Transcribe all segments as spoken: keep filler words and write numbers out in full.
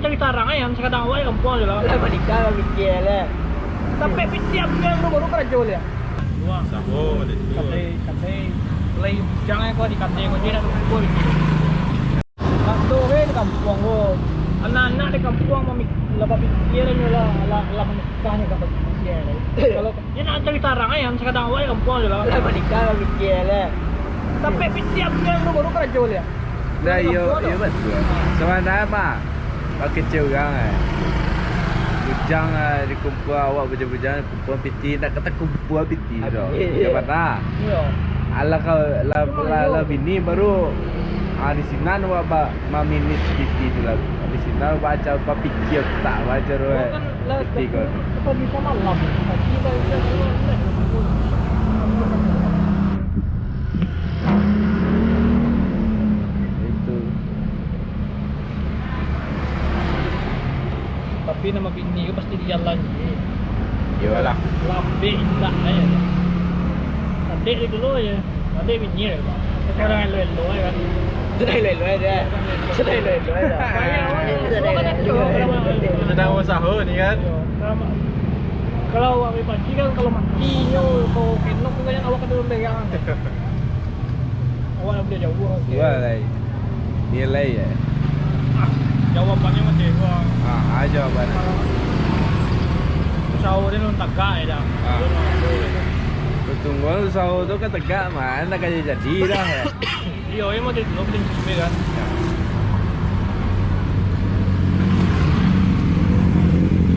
Cari tarang ai, yang sakadang awak di kampuang je lah. Lah, manikah lah, mikir lah. Sampai piti apian tu baru karajo lah. Wah. Sahur, ada tu. Katai, katai, mulai bujang ai, kau di katai kau je nak tunggu mikir. Nak tu, weh, di kampuang tu. Anak-anak di kampuang mamik-, lah bapikir lah, lah, lah, lah manikah ni, lah bapikir lah. Kalau Yo nak cari tarang ai, yang sakadang awak di kampuang je lah. Lah, manikah lah, mikir lah. Sampai piti apian tu baru karajo lah. Dah, iyo, iyo, batua. Sabananyo mah, bakecek urang ai. Bujang ai, dikumpua awak bujang-bujang, kumpuan piti, nak kata kumpuan piti tu. Habis. Yo, bana. Iyo. Alah kau, lah, lah, lah bini baru, ah, di sinan awak ba-, maminis piti tu lah. Di sinan baca, bapikia utak, baca tu, eh. Piti kau tu. Pagi malam. Pagi dah, dah, dah, dah. Itu. Tapi namo bini ko pasti di jalan je. Iyolah. Lambek indak aja. Adek di dulu aja. Adek bini aja. Tapi orang elo-elo aja kan. Sudah elo-elo aja. Sudah elo-elo aja. Banyak orang yang sudah elo-elo. Sedang usaha ni kan. Kalau awak pagi kan, kalau mati nyo, kalau kenok tu kan awak kena berang. Awak dah boleh jauh lah. Jual lai. Nilai ya. Ah, jawabannyo masih gua. Ah, ah, jawaban. Usaho dia nun tagak ya dah. Ah. Dia nun ada ya dah. Betul, usaho tu kan tagak, mana nak jadi dah ya. Iyo, iyo, mah tu, lo beli sumber kan. Ya.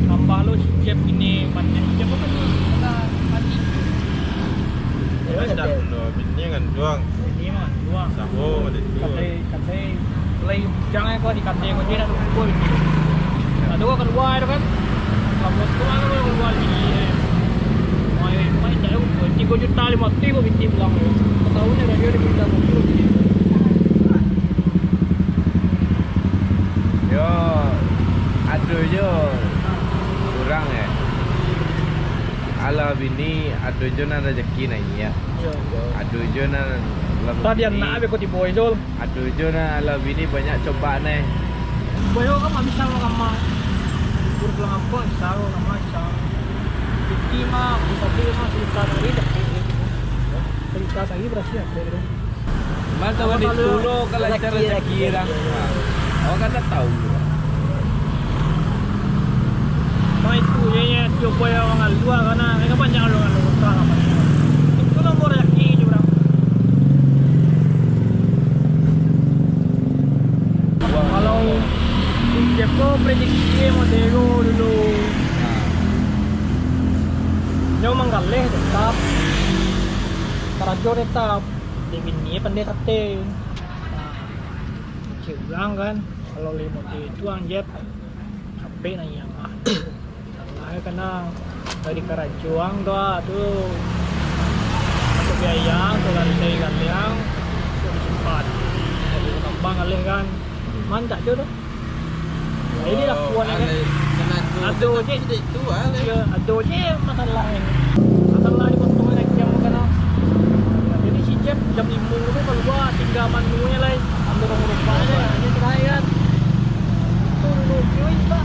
Tambah lo si Jep ini, mati si Jep apa ni? Mati. Ya, dah lo, bini kan juang. Bini mah juang. Sahur, ada tu. Katai, katai, lai bujang ai kau di katai kau je nak tunggu bini. Ado kau kalua tu kan. Kamu tu mano kau kalua bini, eh. Mai, mai, tak tahu. Tigo juta limo ratus kau bini pulang tu. Tahun ni dah dia dah bilang tu. Yo, ado jo urang, eh. Alah bini, ado jo nan rajaki nan inyiak. Iyo, iyo. Ado jo nan lah Tadi bini. Anak abis kau tibo, Izul. Ado jo nan alah bini banyak cobaan, eh. Boyo kan mak bisa lo kamar. Udah pulang apa, bisa lo kamar, bisa. Piti mah, bisa beli mah, cerita tadi dah. Cerita tadi berhasil apa itu? Mantap, kalau di pulau kalau laki, cara laki, rezeki orang. Ha. Awak kan tak tahu. Mai tu, yo, yo, tiok boy urang kalua, karano kan banyak urang kalua, susah lah, banyak. Itu kan buah rezeki je urang. Wah. Kalau Jep ko prediksi model dulu. Ha. Nyo manggaleh tetap. Karajo tetap. Dek bini pandai kate. Nah, cek urang kan, kalau limo tu ang Jep, capek naiak mah. Salah kanai dari karajo ang tu, ah, tu. Masuk biaya, tu lari dari galiang, tu disimpan. Jadi tambang alih kan. Mantap tu tu. Nah, inilah puan kan. Ado je. Iyo, ado je masalah ni. Masalah dipotong dengan jam kan. Jadi si Jep jam limo tu kalua, tingga manunyo lai. Ambil rumah je, ini terakhir kan. Itu dulu, cuy, Pak.